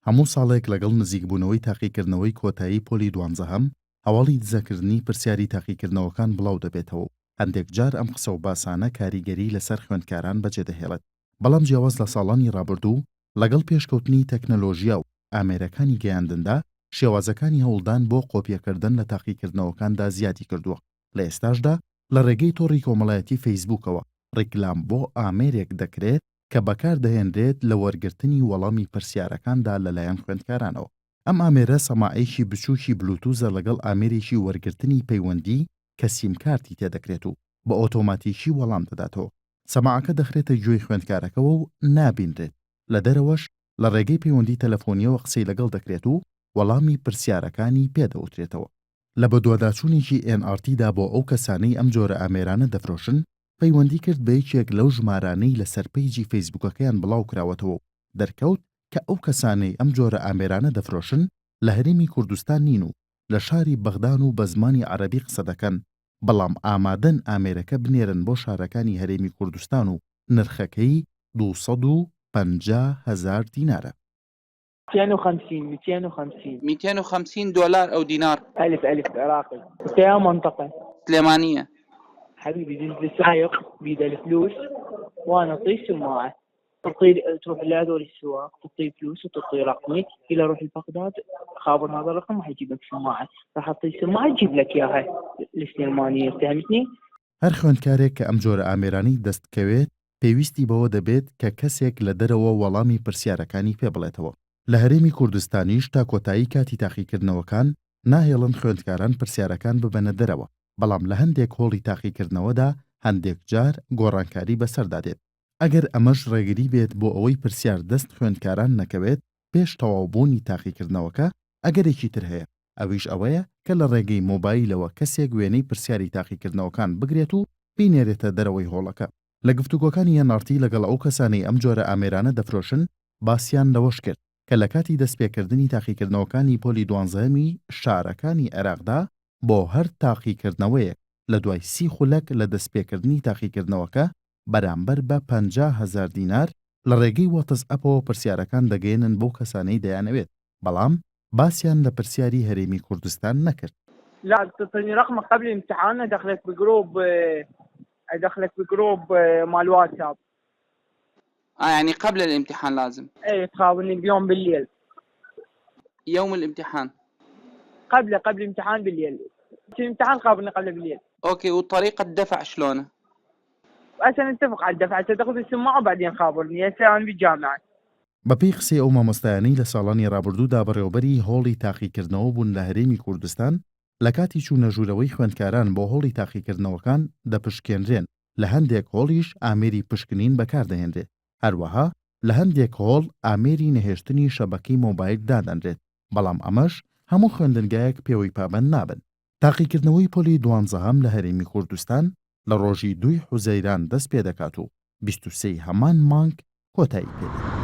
هەموو ساڵێک لەگەڵ نزیکبوونەوەی تاقیکردنەوەی کۆتایی پۆلی دوانزەهەم، هەواڵی دزەکردنی پرسیاری تاقیکردنەوەکان بڵاو دەبێتەوە و هەندێک جار ئەم قسە و باسانە کاریگەری لەسەر خوێندکاران بەجێدەهێڵێت. بەڵام جیاواز لە ساڵانی ڕابردوو، لەگەڵ پێشکەوتنی تەکنەلۆژیا و ئامێرەکانی گەیاندندا، شێوازەکانی هەوڵدان بۆ قۆپیەکردن لە تاقیکردنەوەکاندا زیادی کردووە. لە ئێستاشدا لە ڕێگەی تۆڕی کۆمەڵایەتی فەیسبووکەوە ڕیکلام بۆ ئامێرێک دەکرێت کە بەکاردەهێنرێت لە وەرگرتنی وەڵامی پرسیارەکاندا لەلایەن خوێندکارانەوە. ئەم ئامێرە سەماعەیەکی بچووکی بلوتوزە لەگەڵ ئامێرێکی وەرگرتنی پەیوەندی کە سیمکارتی تێدەکرێت و بە ئۆتۆماتیکی وەڵام دەداتەوە. سەماعەکە دەخرێتە گوێی خوێندکارەکەوە و نابینرێت، لە دەرەوەش لە ڕێگەی پەیوەندی تەلەفۆنییەوە قسەی لەگەڵ دەکرێت و وەڵامی پرسیارەکانی پێ دەوترێتەوە. لە بەدواداچوونێکی ئێن ئاڕ تی دا بۆ ئەو کەسانەی ئەم جۆرە ئامێرانە دەفرۆشن، پەیوەندی کرد بە یەکێک لەو ژمارانەی لەسەر پەیجی فەیسبووکەکەیان بڵاوکراوەتەوە و دەرکەوت کە ئەو کەسانەی ئەم جۆرە ئامێرانە دەفرۆشن لە هەرێمی کوردستان نین و لە شاری بەغدان و بە زمانی عەرەبی قسە دەکەن، بەڵام ئامادەن ئامێرەکە بنێرن بۆ شارەکانی هەرێمی کوردستان و نرخەکەی 250 هەزار دینارە. 250 250. 250 دۆلار ئەو دینار. الف الف عراقي انت يا منطقة سلێمانیە. حبيبي دز لي سايق بيده الفلوس وانا اعطيه سماعة تعطيه تروح لهذول السواق تعطيه فلوس وتعطيه رقمي الى روح لبغداد خابر هذا الرقم راح يجيب لك سماعة راح اعطيه سماعة تجيب لك اياها للسليمانية فهمتني؟ هەر خوێندکارێک کە ئەم جۆرە ئامێرانەی دەست کەوێت پێویستی بەوە دەبێت کە کەسێک لە دەرەوە وەڵامی پرسیارەکانی پێ بڵێتەوە. لە هەرێمی کوردستانیش تا کۆتایی کاتی تاقیکردنەوەکان ناهێڵن خوێندکاران پرسیارەکان ببەنە دەرەوە، بەڵام لە هەندێک هۆڵی تاقیکردنەوەدا هەندێک جار گۆڕانکاری بەسەردا دێت. ئەگەر ئەمەش ڕێگری بێت بۆ ئەوەی پرسیار دەست خوێندکاران نەکەوێت پێش تەواوبوونی تاقیکردنەوەکە، ئەگەرێکی تر هەیە، ئەویش ئەوەیە کە لە ڕێگەی مۆبایلەوە کەسێک وێنەی پرسیاری تاقیکردنەوەکان بگرێت و بینێرێتە دەرەوەی هۆڵەکە. لە گفتوگۆکانی NRT لەگەڵ ئەو کەسانەی ئەم جۆرە ئامێرانە دەفرۆشن باسیان لەوەش کرد کە لە کاتی دەستپێکردنی تاقیکردنەوەکانی پۆلی دوانزەهەمی شارەکانی عێراقدا بۆ هەر تاقیکردنەوەیەک لە دوای سی خولەک لە دەستپێکردنی تاقیکردنەوەکە بەرامبەر بە 50 هەزار دینار لە ڕێگەی وەتس ئەپەوە پرسیارەکان دەگەیەنن بەو کەسانەی دەیانەوێت، بەڵام باسیان لە پرسیاری هەرێمی کوردستان نەکرد. لا تعطيني رقمك قبل الامتحان ادخلك بجروب ادخلك بجروب مال واتساب. آه يعني قبل الامتحان لازم. اي تخابرني بيوم بالليل. يوم الامتحان. قبل قبل الامتحان بالليل. الامتحان خابرني قبل بالليل. okay وطريقة الدفع شلونه؟ هسه نتفق على الدفع هسه تاخذ السماعه وبعدين خابرني هسه انا بالجامعه. بەپێی قسەی ئەو مامۆستایانەی لە ساڵانی ڕابردوودا بەڕێوەبەری هۆڵی تاقیکردنەوە بوون لە هەرێمی کوردستان، لە کاتی چوونە ژوورەوەی خوێندکاران بۆ هۆڵی تاقیکردنەوەکان دەپشکێنرێن، لە هەندێک هۆڵیش ئامێری پشکنین بەکاردەهێنرێت، هەروەها لە هەندێک هۆڵ ئامێری نەهێشتنی شەبەکەی مۆبایل دادەنرێت، بەڵام ئەمەش هەموو خوێندنگایەک پێوەی پابەند نابن. تاقیکردنەوەی پۆلی دوانزەهەم لە هەرێمی کوردستان لە ڕۆژی دووی حوزەیران دەست پێدەکات و 23 ی هەمان مانگ کۆتایی پێدێت.